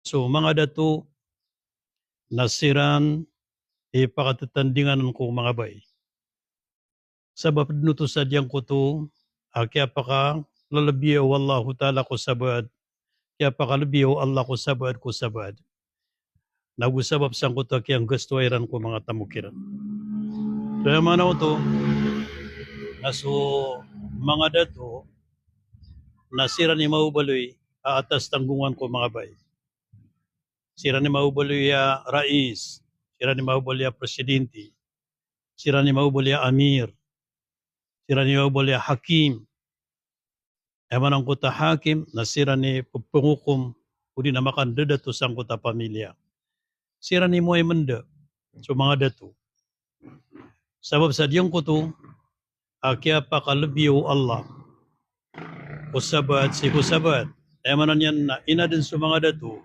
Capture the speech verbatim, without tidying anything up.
so manga dato na siran i pakatatandingan ko manga bai. Sabap dn oto sa giyangkoto a kiyapakalalabiya o Allahu Ta'ala ko sabaad, kiyapakalalabiya o Allah ko sabaad, ko sabaad. Nago sabap sangkoto a kiyanggastowa iran ko manga tamok iran. So aya maana oto na so manga dato na siran i mababaloy a atas tanggongan ko manga bai. Siran i mababaloy a rais, siran i mababaloy a presidente, siran i mababaloy a amir, siran i mababaloy a hakim. Aya maana angkoto a hakim na siran i pphanghokom odi na makandadato sangkoto a pamilya. Siran i moway mnda so manga dato. Sabap sa giyangkoto a kiyapakalalabiya o Allah ko sabaad sii ko sabaad. Aya maana niyan na ino dn so manga dato